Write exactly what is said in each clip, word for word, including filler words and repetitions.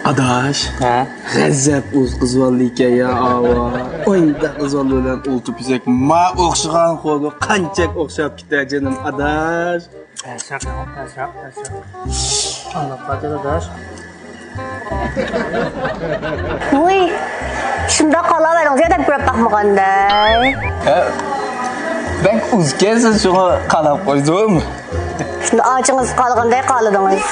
ئاداش، ھە؟ غەزەپ ئۇز قىزۋاللىكەن يا ئاۋا. ئويۇنداق قىزۋاللى بىلەن ئولتۇرۇپ يۈرسەك، ما ئوخشىغان خورغا قانچەك ئوخشاپ كېتە جېنىم ئاداش. پەسرەك، پەسرەك، پەسرەك. ئانداق قاتىدۇ ئاداش. ۋۇي، شۇنداق قالاۋەردىڭىز يا دەپ كۆرۈپ باقمىغاندەك. ھە، بەك ئۇزكەنسىز، شۇڭا قالاپ قويدۇم. شۇنداق ئاچىڭىز قالغاندەك قالىدىڭىز.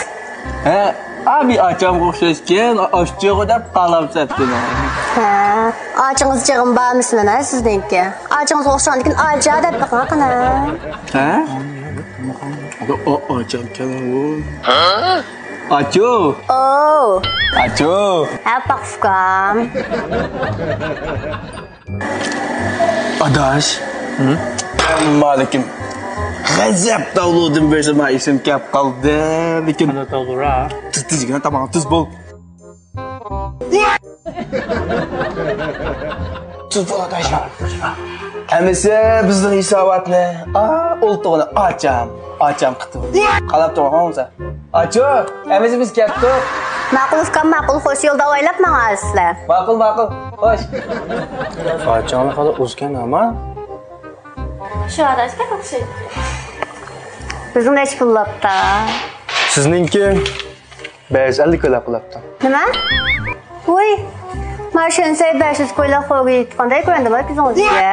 ھە، ئا، بىر ئاچامغا ئوخشاشكەن، ئاشچىغۇ دەپ قالاپ سەپتىنىڭ. ھە، ئاچىڭىز چېغىم بارمىسىمەن ھە سىزنىڭكى؟ ئاچىڭىزغا ئوخشىغاندىكىن ئاچا دەپ بېقىڭ قېنى. ھە؟ ئا-، ئا-، ئاچامكەن ئۇ. ئاچۇ. ئوو. ئاچۇ. ھە، پاقا ئۇكام. ئاداش. ھە؟ مالىكىم. غەزەپ تاۋلۇدىن بىرسى ما ئېسىم كەپ قالدى. لېكىن قانداق تاۋلۇرا؟ تېز، تېزگىنە تاماق تېز بول. تېز بول، ئاداش. ئەمىسە بىزنىڭ ھېساباتنى، ئا، ئولتۇرغىنى ئاچام، ئاچام قىتىپ. قالاپ تۇرغان بولسا. ئاچۇ، ئەمىسە بىز كەتتۇق. ماقۇل ئۇكام، ماقۇل، خوش يول داۋايلاپ ماڭارسىلەر. ماقۇل، ماقۇل، خوش. ئاچاڭلار خېلى ئۇزكەن ئامان. شۇ ئاداش كەپ ئوخشايدۇ. بىزنىڭ نەچچە پۇل بوپتۇ؟ سىزنىڭكى بەش يۈز ئەللىك كويلاپ قىلىپتۇ. نېمە؟ ۋۇي، ما شېنسەي بەش يۈز كويلاپ خورغا يېتىدىغاندەك كۆرۈندىمۇ كۆزىڭىزگە؟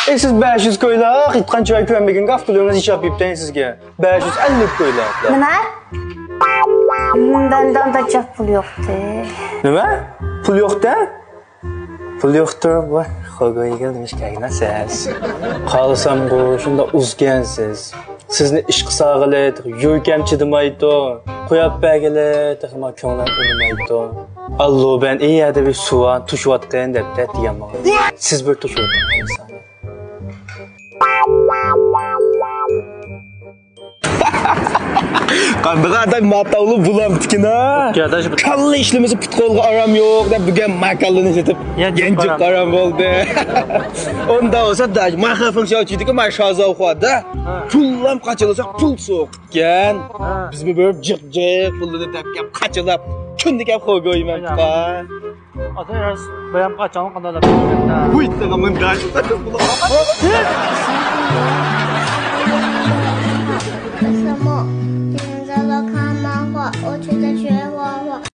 ئەي، سىز بەش يۈز كويلاپ يېتىدىغان چىراي كۆرمىگەنگە ئاپتولىمىز ھېساب بېرىپتۇ سىزگە. بەش يۈز ئەللىك كويلاپ. نېمە؟ مەندە ئانداق جىق پۇل يوقتى. نېمە؟ پۇل يوقتى؟ پۇل يوقتۇ، ۋاي، خورغا يېگىلى نېمىش كەلگىنە سىز. قارىسامغۇ شۇنداق ئۇزكەنسىز. سىزنى ئىشقا سالغىلى تېخى يۈرىكىم چىدىمايدۇ. قويۇپ بەرگىلى تېخىما كۆڭلۈم ئۇنىمايدۇ. ئاللۇ بەن ئى يەردە بىر سۇۋان توشۇۋاتقىن دەپتە دېگەن ماڭا. سىز بىر توشۇۋاتقان ئىنسان. قاندىغان ئاداي ماتاۋلۇ بولامتىكىن ھە؟ كاللا ئىشلىمىسە پۇت قولغا ئارام يوق دەپ بۈگۈن ما كاللىنى سېتىپ يانچۇققا ئارام بولدى. ئۇنداق بولسا داش ما خېفىڭ شاۋچىدىكى ما شازاۋخۇادا پۇللام قاچىلىسا پۇل سوق ئىكەن. بىزمۇ بېرىپ جىق جىق پۇللىنى دەپ كەپ قاچىلاپ كۈندە كەپ خورغا يېمەمتىكىن. ئاتا ياز بايام قاچان قانداق دەپ بىلمەيمەن. ۋۇي، ساڭا مۇنداق. 什么？ دىنوزاۋرلار قالمىغان، ئۇ چۆلدە چۆل.